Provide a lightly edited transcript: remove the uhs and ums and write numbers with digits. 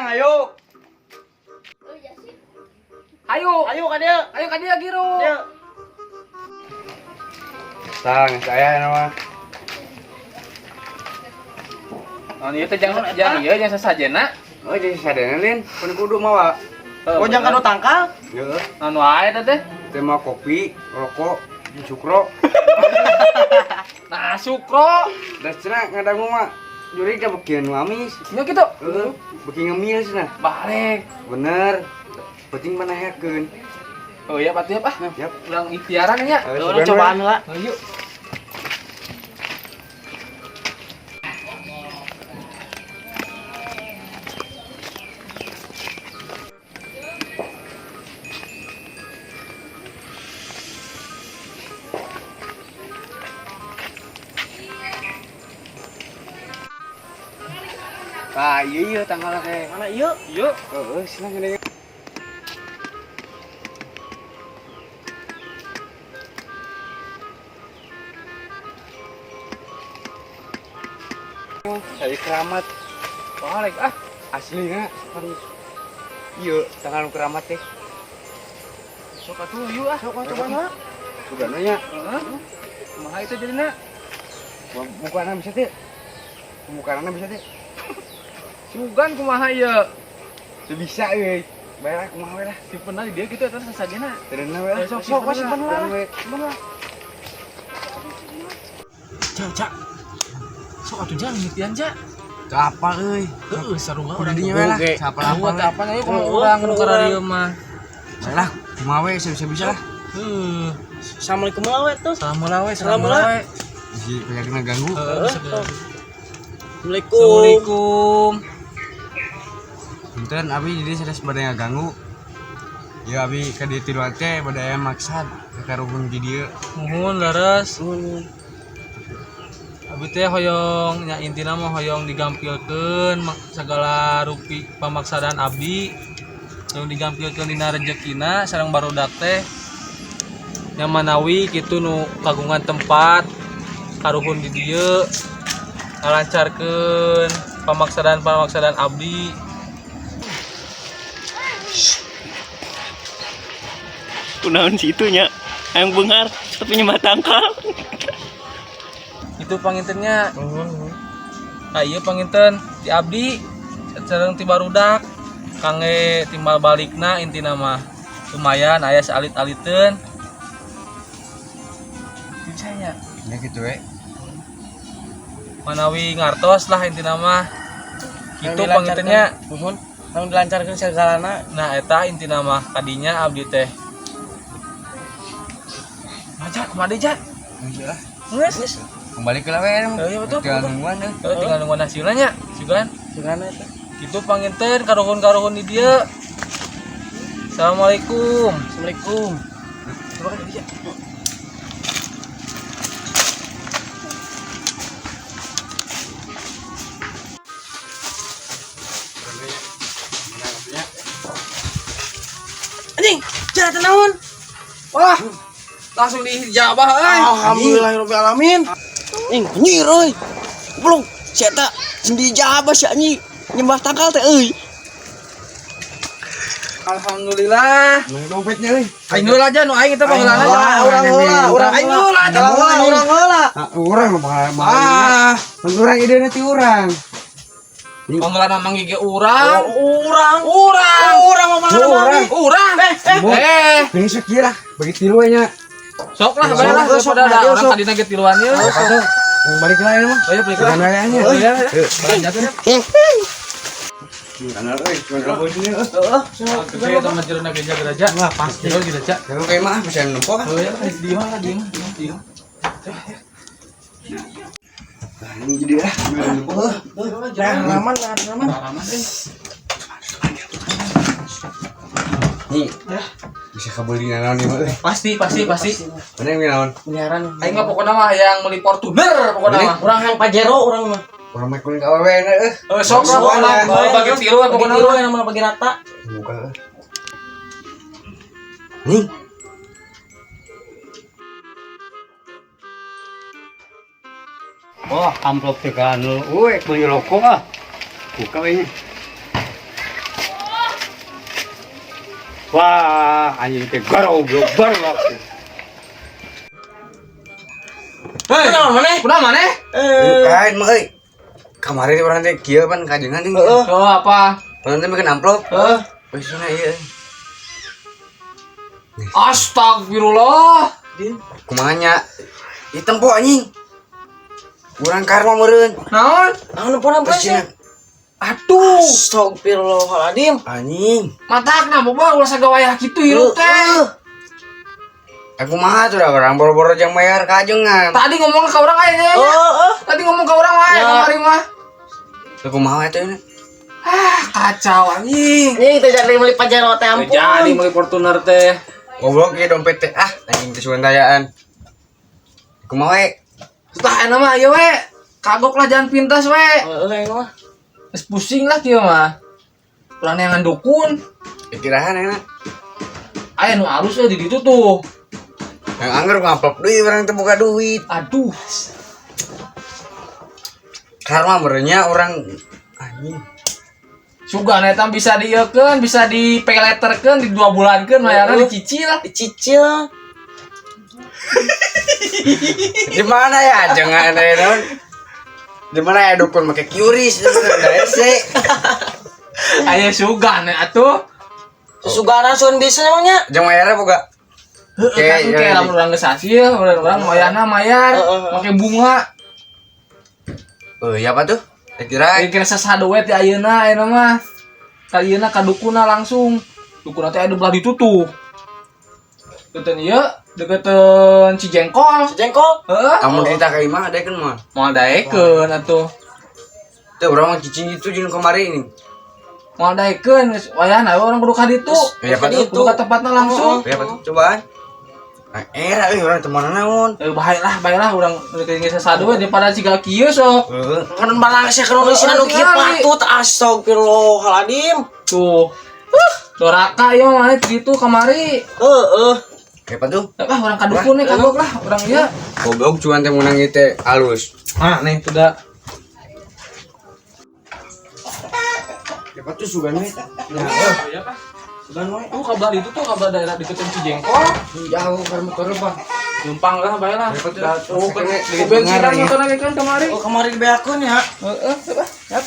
Jang, ayo. Ayo. Ayo ka dieu. Ayo ka dieu Giro. Dieu. Tang, saya nama. Oh, ieu teh jangan jangan ieu jangan sasajena. Oh, jadi sadana lin, pun kudu mawa. Oh, jangan kanu tangkal. Heeh. Anu wae teh teh. Teh mah kopi, rokok, sukro. Nah, sukro. Da cenah ngadangu mah jurig da beuki nu amis. Nya kitu. Heeh, beuki ngemil cenah. Balik. Bener. Penting manahekeun. Oh iya patuh ah. Yap. Urang ikhtiaran nya. Urang cobaan heula. Ayo. Tah, iya iya tanggal teh. Mana ieu? Yuk. Heeh, cenah ngene. Dari keramat Balik ah. asli na iya tanggal keramat teh. Sok atuh yuk ah. Sok cobaan heula. Sudah nanya, Heeh. Kumaha itu jadina? bukan bisa teh. Bukan bisa teh. Sugan kumaha ieu? Teu bisa euy. Bayar kumaha we lah. Simpen di dia gitu eta sasajena. Terena we lah. Sok Sok we simpen heula. Terena we. Simpen heula. Cak, cak. Sok atuh jang mitian jak. Teu apal euy. Heeh, sarua Kudu dinya we lah. Sapal-apal. Apa apa ayo kumaha urang nu kararieu mah. Bae lah, kumaha we bisa-bisa lah. Heeh. Assalamualaikum we tuh. Salam heula we, Salam heula. we. Bisi penyakitna ganggu. Heeh. Assalamualaikum. Assalamualaikum. Punten abi jadi sanes bade ngaganggu. Ya abi ka dieu tilu teh bade aya maksad kakaruhun di dieu. Muhun leres. Nuhun. Abi teh hoyong nya intina mah hoyong digampilkeun segala rupi pamaksadan abdi. Hoyong digampilkeun dina rejekina sareng barudak teh. Nya manawi kitu nu kagungan tempat karuhun di dieu ngalancarkeun pamaksadan-pamaksadan abdi. Kunaon si itunya yang bengar tapi nyembah tangkal. Itu pangintennya. Nah, iya panginten di abdi sareng ti barudak kangge timbal balikna intina mah lumayan aya saalit-aliteun. Bisa nya. Nya kitu we. Manawi ngartos lah intina mah. Kitu pangintennya. Nuhun. Kang dilancarkeun sagalana. Nah, eta intina mah kadinya abdi teh. Maja kumaha deui, Ja? Geus lah. Geus. Kembali ke lawe. Oh, iya, betul, Tinggal betul. nungguan deh. Heuh, tinggal nungguan hasilna nya, sugan. Sugana eta. Kitu panginten karuhun-karuhun di dieu. Assalamualaikum. Assalamualaikum. Coba kan dia. Anjing, cara teh naon? Wah, langsung diijabah euy. Alhamdulillahirabbil alamin. Ing nyir euy. Goblok, si eta sing diijabah si anjing nyembah tangkal teh euy. Alhamdulillah. Mana dompetnya euy? Aing heula aja nu aing eta panggeulana. Heula, urang heula, urang Aing heula aja. heula, urang heula. Ah, urang mah pengalaman. Ah, Urang idena ti urang. panggeulana mah gege urang. Urang, Urang. urang mah mana Urang. Urang. Eh, Ini sakieu lah, bagi tilu we nya. Sok lah, bayar lah. Sok, Daripada sok, ada sok. orang tadi ge tiluan ieu. Balik lah ya mah. Oh iya, balik lah. Jangan aya nya. Oh iya, belanja tuh. Kanal euy, cuman rambut ini euy. Gede sama jerona geja geraja. Wah, pasti. Jero geraja. Kalau kayak mah bisa nempo ah. Oh iya, di mana di mana di mana. Nah, ini jadi ah, biar nempo. Nah, aman, aman. Pengalaman deh. Nih. Bisa kabeli naon ieu mah euy. Pasti, pasti, pasti. Mana yang naon? Miliaran. Aing mah pokoknya mah yang beli Fortuner pokoknya mah. Urang yang Pajero urang mah. Urang mah kuning ka awewe na euy. Eh, sok lah pokoknya Pokoknya. bagi tilu Bagi pokoknya tilu mah. yang mah bagi rata. Buka euy. Nih. Wah, amplop teh kan. Woi, beli rokok ah. Buka we nya. Wah, anjing teh goblok goblok. Hei, Kunaon maneh? kunaon maneh? Eh, Lain mah euy. Kamari urang teh kieu pan kajengan ting. Heeh. Oh, apa? Urang teh bikin amplop. Heeh. Wis sana ieu. Astagfirullah. Kumaha nya? Ieu tempo anjing. Urang karma meureun. Naon? Naon nempo-nempo Terus sih? cenah, Aduh, Astagfirullahaladzim. anjing. matakna boba ulah sagawayah kitu hirup teh. Aku mah tuh dah orang boro-boro jang bayar kajengan. Tadi ngomong ke orang aja. Heeh. Tadi ngomong ke orang wae Ya. kemarin mah. Aku mah eta ini. Ah, kacau anjing. Anjing teh jadi meuli Pajero teh ampun. Jadi meuli Fortuner teh. Goblok ieu dompet teh. Ah, anjing teh sugan tayaan. Aku mah we. Tah enak mah ieu we. Kagok lah jangan pintas we. Heeh, aing mah. Geus pusing lah kieu mah. Urang neangan dukun. Istirahat enak. Aya nu alus we di ditu tuh. Yang angger ngamplop duit orang teh buka duit. Aduh. Karma merenya orang anjing. Sugan eta bisa dieukeun, bisa di pay letterkeun, di 2 bulankeun mayarna dicicil. Dicicil. Di mana ya jangan ya non. Di mana ya dukun make QRIS itu kan hese. Aya sugan atuh. Susugaran sun bisa emangnya. Jeung mayarnya boga. Heeh, Oke, kan iya, kayak iya. lamun urang geus hasil, urang mayarna mayar, Heeh, heeh. make bunga. Oh, iya apa tuh? Kira Kira sasaduet di ayeuna ayeuna mah. Ka ayeuna ka dukuna langsung. Dukuna teh aya di belah ditu tuh. Deketan ieu, deketan Cijengkol. Jengkol. Heeh. amun cerita ka imah ada kan mah. Moal daekeun atuh. Tuh urang mah cicing itu jeung kemarin ini. Moal daekeun geus wayahna we urang kudu ka ditu. Iya, apa tuh? Kudu ka tempatna langsung. Iya apa tuh? Cobaan. Nah, era euy urang teu mana naon. Eh bae lah urang geus sasaduet daripada siga kieu sok. Heeh. Kan barang sih kan nulisna nu kieu Heeh, patut astagfirullahaladzim. Tuh. Doraka ieu mah maneh di ditu kamari. Heeh. Kayak apa tuh? Ah, urang ka dukun nih kagok lah, urang ieu. Goblok cuan teh menang ieu teh halus. Ah, nih sudah. Ya apa tuh sugan we. Iya, Pak. Sugan we. Tuh kabelah itu tuh kabelah daerah deketin Cijengkol. Jauh karena motor apa? Numpang lah bae lah. Ya, apa tuh? Dah, oh, Kene ke bensinan motor lagi kan kemari. Oh, kemarin dibeakeun ya. Heeh, coba. Yap.